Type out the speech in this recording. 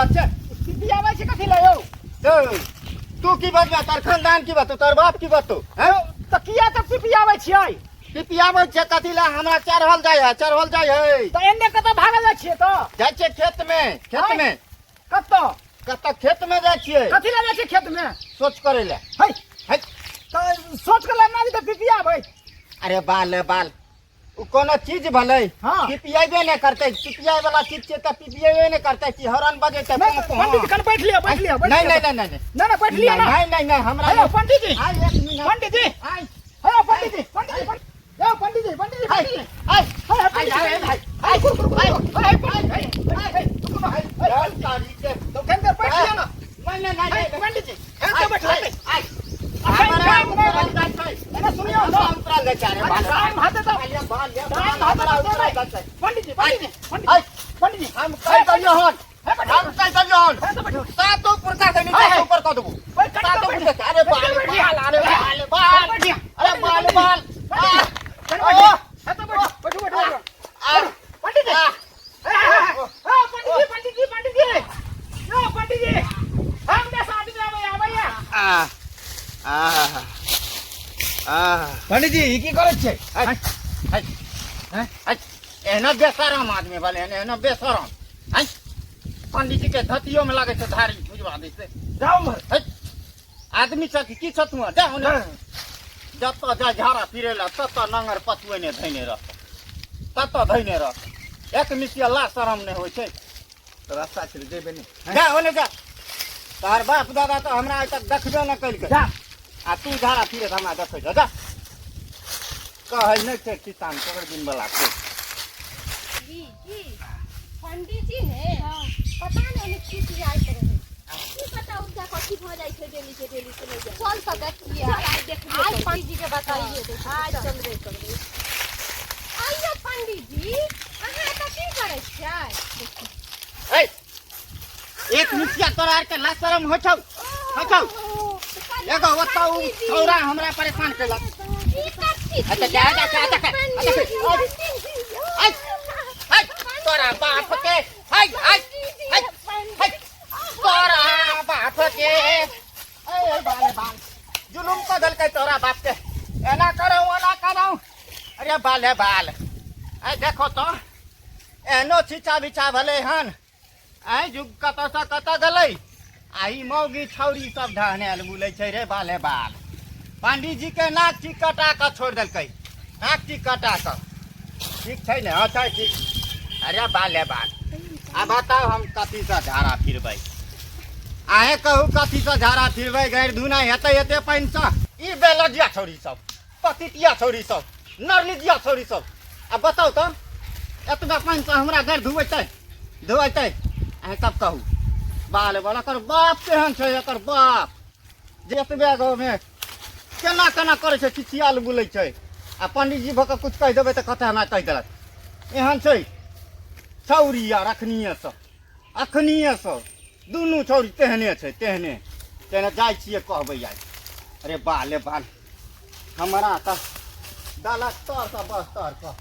बात छै? पिपियाबै छै कथी लए यौ? तो तू की बजबे? तोर खानदान की बतो, तोर बाप की बतो, हैं? तऽ किया तऽ पिपियाबै छियै? पिपियाबै छै कथी लए? हमरा चढ़ल जाइ है, चढ़ल जाइ है। तऽ एन्ने कतऽ भागल जाइ छियै तऽ? जाइ छियै खेत में, खेत में। कतऽ? कतऽ खेत में जाइ छियै? कथी लए जाइ छियै खेत में? सोच करै लए। है। है। तऽ सोच कऽ लए तऽ पिपियाबै। अरे बाल बाल, ओ कोनो चीज भेलै? हाँ। पिपियाबे नहि करतै। पिपियाए वाला चीज छै तऽ पिपियाबे नहि करतै कि हॉर्न बजेतै? नहीं, पों, पों। पंडित जी कन बैठ लिअ, बैठ लिअ, बैठ नहीं लिअ। नहीं नहीं नहीं। नहीं नहीं, बैठ लिअ ना। नहीं नहीं नहीं, हमरा हेलो पंडित जी। आइ एक मिनट। पंडित जी। आइ। हेलो पंडित जी, पंडित जी, यौ पंडित जी, पंडित जी, आइ। पंडित जी। आइ। हे, हे, पंडित जी, आइ, आइ, हे, रुकू, रुकू, रुकू। हे, पंडित जी, हे, हे, रुकू ना, हे, हे, चल तारी के। तो केन देर बैठ लिअ ना। नहीं नहीं नहीं हे, नहीं। पंडित जी, केन देर बैठ आइ, लिअ। आइ। अखन हमरा टाइम नहि उतरल भेल। जाइ छै। एने सुनियौ ना। हमरा उतरल जाइ छै, अरे अरे बाल। टाइम हाथे तऽ बाल, बाल, टाइम बाल, हाथे हमरा तऽ उतरल देबै। जाइ छै। पंडित जी, पंडित जी, पंडित आइ। जी, पंडित जी। हम कहि देलियौ हन। हे, बैठो। हम कहि देलियौ हन। हे, तऽ बैठो। सातो पुरखा के नीचा आइ, से आइ। ऊपर कऽ देबू। बैठ, कनि सातो बैठ। पुरखा के। अरे बाल, बैठ, बाल, अरे बाल, बाल। बैठ, अरे बाल, बाल। पंडित जी, कनि बैठ। आ, हे, तऽ बैठो, बैठो, बैठो, बैठो। आ, पंडित जी। आ। हे, हे, हे, हे, पंडित जी, पंडित जी, पंडित जी। यौ, पंडित जी, हम दस आदमी आबै आबैया। आ, आ, आ। पंडित जी, ई की करै छियै? है, है, है, है। एहनो बेशरम आदमी भेलै हन, एहनो बेशरम। है, पंडित जी के धतियो में लागै छै धारी बुझवा दै छै। जाउ उम्हर। है, आदमी छ कि की छ तू? जा ओने। जतऽ जा झाड़ा फिरै लए ततऽ नंगर पछुएने धैने रह, ततऽ धैने रह। एक मिसिया ला शरम नहि होइ छै। तऽ रास्ता छै, जेबै नहि? जा ओने जा। तोहर बाप दादा तऽ हमरा आइ तक देखबे नहि केलकै। जा। आ तू झाड़ा फिरे हमरा देखै छह? जा। कहै नहि छै किसान तोहर दिन बला छै। की की पंडित जी ने पता नहीं ओने की चिल्लाइत रहे। की पता उनका कथी भऽ जाइ छै डेली के डेली से नहीं जाए। चल तऽ देखिए। चल आइ देखबे आज करबै। पंडित जी के बताइए दै छी। आज चलबे करबै। आइयो पंडित जी, अहाँ एतऽ की करै छियै? ऐ, एक मिसिया तोरा आर के लाज शरम होइ छौ? होइ छौ? एगो ओतऽ उ छौड़ा हमरा परेशान केलक। ई कथी? अच्छा, जा, जा, जा, जा, जा, जा, ऐ, ऐ, तोरा बाप के, है, है, है, है, तोरा बाप के, ऐ बाल बाल, जुलुम कऽ देलकै तोरा बाप के। एना करौ, ओना करौ। अरे बाले बाल, ऐ देखो तो एहनो छिचा बिछा भेलै हन। आइ जुग कतऽसँ कतऽ गेलै आ ई मौगी छौरी सब ढहनायल बुलै छै रे बाले बाल। पंडीजी के नाक ठीक कटा कऽ छोड़ि देलकै, नाक ठीक कटा कऽ। ठीक छै ने? हँ, छै ठीक। अरे बाले बाल, आ बताउ हम कथीसँ झाड़ा फिरबै? अहेँ कहू, कथीसँ झाड़ा फिरबै? गैर धुना हेतै एते पानिसँ? ई बेलजिया छौरी सब, पतितिया छौरी सब, नरलिजिया छौरी सब। आ बताउ तऽ एतबा पानिसँ हमरा गैर धुएतै, धुएतै? अहाँ सब कहू। बाल बाल, एकर बाप केहन छै? एकर बाप जे एतबे गाँवमे केना केना करै छै, चिचियाल बुलै छै। आ पंडीजी भऽ कऽ किछु कहि देबै तऽ कहतै हमरा कहि देलक। एहन छै छौरी आर अखनिए सब, अखनिए सब दुनू छौरी तेहने छै, तेहने तेहने। जाइ छियै, कहबै आइ। अरे बाले बाल, हमरा तऽ दलक तरसँ बस तर कऽ।